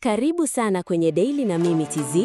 Karibu sana kwenye Daily na Mimi TZ,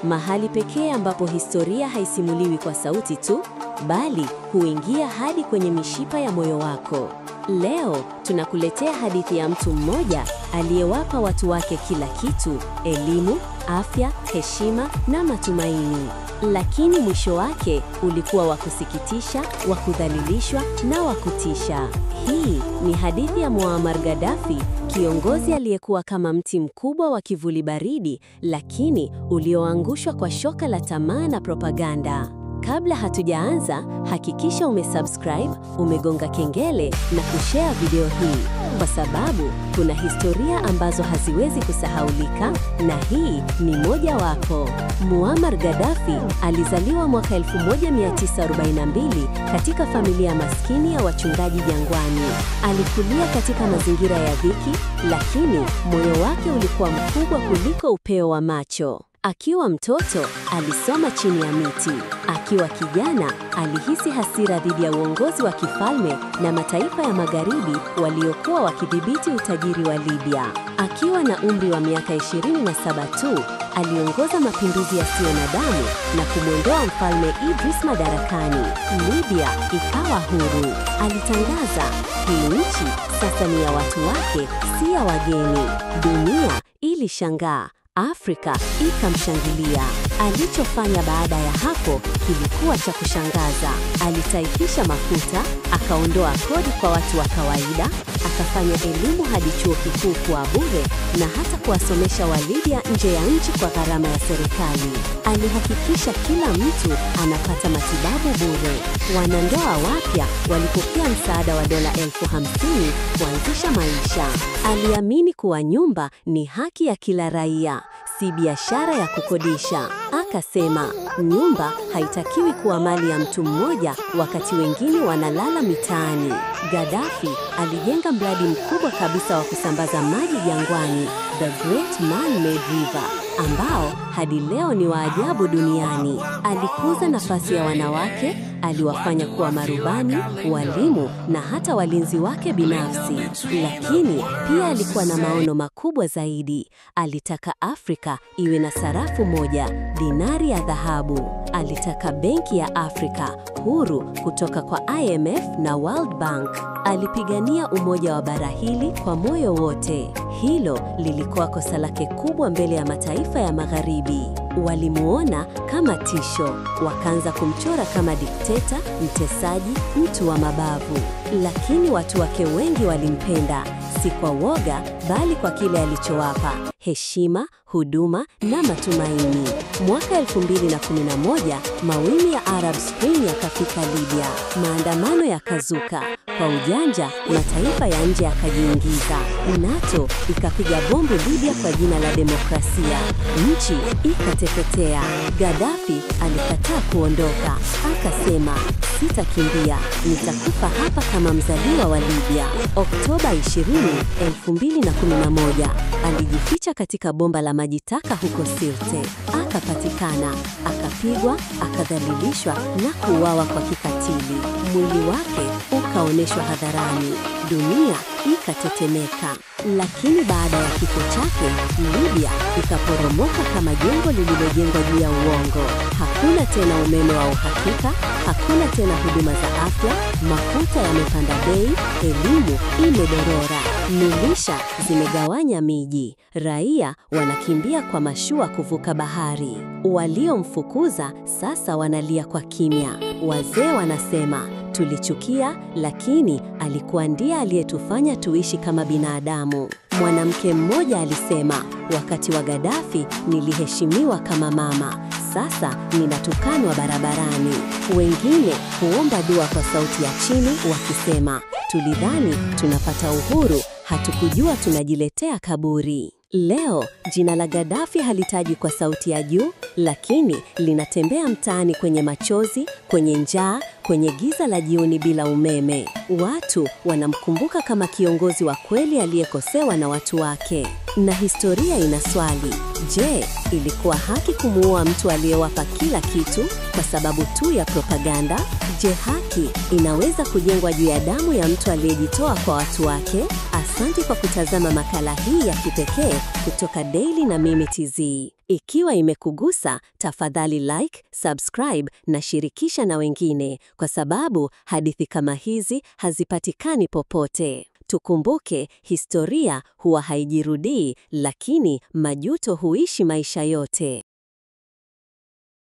mahali pekee ambapo historia haisimuliwi kwa sauti tu, bali huingia hadi kwenye mishipa ya moyo wako. Leo tunakuletea hadithi ya mtu mmoja aliyewapa watu wake kila kitu: elimu, afya, heshima na matumaini. Lakini mwisho wake ulikuwa wa kusikitisha, wa kudhalilishwa na wa kutisha. Hii ni hadithi ya Muammar Gaddafi, kiongozi aliyekuwa kama mti mkubwa wa kivuli baridi, lakini ulioangushwa kwa shoka la tamaa na propaganda. Kabla hatujaanza, hakikisha umesubscribe, umegonga kengele na kushare video hii, kwa sababu kuna historia ambazo haziwezi kusahaulika na hii ni moja wapo. Muammar Gaddafi alizaliwa mwaka 1942 katika familia maskini ya wachungaji jangwani. Alikulia katika mazingira ya dhiki, lakini moyo wake ulikuwa mkubwa kuliko upeo wa macho. Akiwa mtoto, alisoma chini ya miti. Akiwa kijana, alihisi hasira dhidi ya uongozi wa kifalme na mataifa ya magharibi waliokuwa wakidhibiti utajiri wa Libya. Akiwa na umri wa miaka 27 tu, aliongoza mapinduzi yasiyo na damu na kumwondoa mfalme Idris madarakani. Libya ikawa huru. Alitangaza, hii nchi sasa ni ya watu wake, si ya wageni. Dunia ilishangaa. Afrika ikamshangilia. Alichofanya baada ya hapo kilikuwa cha kushangaza. Alitaifisha mafuta, akaondoa kodi kwa watu wa kawaida, akafanya elimu hadi chuo kikuu kuwa bure na hata kuwasomesha Walibya nje ya nchi kwa gharama ya serikali. Alihakikisha kila mtu anapata matibabu bure. Wanandoa wapya walipokea msaada wa $50,000 kuanzisha maisha. Aliamini kuwa nyumba ni haki ya kila raia, si biashara ya kukodisha. Akasema, nyumba haitakiwi kuwa mali ya mtu mmoja wakati wengine wanalala mitaani. Gaddafi alijenga mradi mkubwa kabisa wa kusambaza maji jangwani, The Great Man-Made River, ambao hadi leo ni wa ajabu duniani. Alikuza nafasi ya wanawake, aliwafanya kuwa marubani, walimu na hata walinzi wake binafsi. Lakini pia alikuwa na maono makubwa zaidi. Alitaka Afrika iwe na sarafu moja, dinari ya dhahabu. Alitaka benki ya Afrika huru kutoka kwa IMF na World Bank. Alipigania umoja wa bara hili kwa moyo wote. Hilo lilikuwa kosa lake kubwa mbele ya mataifa ya magharibi. Walimuona kama tisho, wakaanza kumchora kama dikteta, mtesaji, mtu wa mabavu. Lakini watu wake wengi walimpenda, si kwa woga, bali kwa kile alichowapa: heshima, huduma na matumaini. Mwaka 2011, mawimbi ya Arab Spring yakafika Libya. Maandamano yakazuka. Kwa ujanja, mataifa ya nje yakajiingiza. NATO ikapiga bombu Libya kwa jina la demokrasia. Nchi ikateketea. Gaddafi alikataa kuondoka. Akasema, sitakimbia, nitakufa hapa kama mzaliwa wa Libya. Oktoba 20, 2011, alijificha katika bomba la maji taka huko Sirte. Akapatikana, akapigwa, akadhalilishwa na kuuawa kwa kikatili. Mwili wake ukaoneshwa hadharani. Dunia ikatetemeka. Lakini baada ya kifo chake, Libya ikaporomoka kama jengo lililojengwa juu ya uongo. Hakuna tena umeme wa uhakika, hakuna tena huduma za afya, mafuta yamepanda bei, elimu imedorora, milisha zimegawanya miji, raia wanakimbia kwa mashua kuvuka bahari. Waliomfukuza sasa wanalia kwa kimya. Wazee wanasema, tulichukia, lakini alikuwa ndiye aliyetufanya tuishi kama binadamu. Mwanamke mmoja alisema, wakati wa Gaddafi niliheshimiwa kama mama, sasa ninatukanwa barabarani. Wengine huomba dua kwa sauti ya chini wakisema, tulidhani tunapata uhuru, hatukujua tunajiletea kaburi. Leo jina la Gaddafi halitajwi kwa sauti ya juu, lakini linatembea mtaani kwenye machozi, kwenye njaa, kwenye giza la jioni bila umeme. Watu wanamkumbuka kama kiongozi wa kweli aliyekosewa na watu wake. Na historia ina swali. Je, ilikuwa haki kumuua mtu aliyewapa kila kitu kwa sababu tu ya propaganda? Je, haki inaweza kujengwa juu ya damu ya mtu aliyejitoa kwa watu wake? Asante kwa kutazama makala hii ya kipekee kutoka Daily na Mimi TZ. Ikiwa imekugusa, tafadhali like, subscribe na shirikisha na wengine, kwa sababu hadithi kama hizi hazipatikani popote. Tukumbuke, historia huwa haijirudii, lakini majuto huishi maisha yote.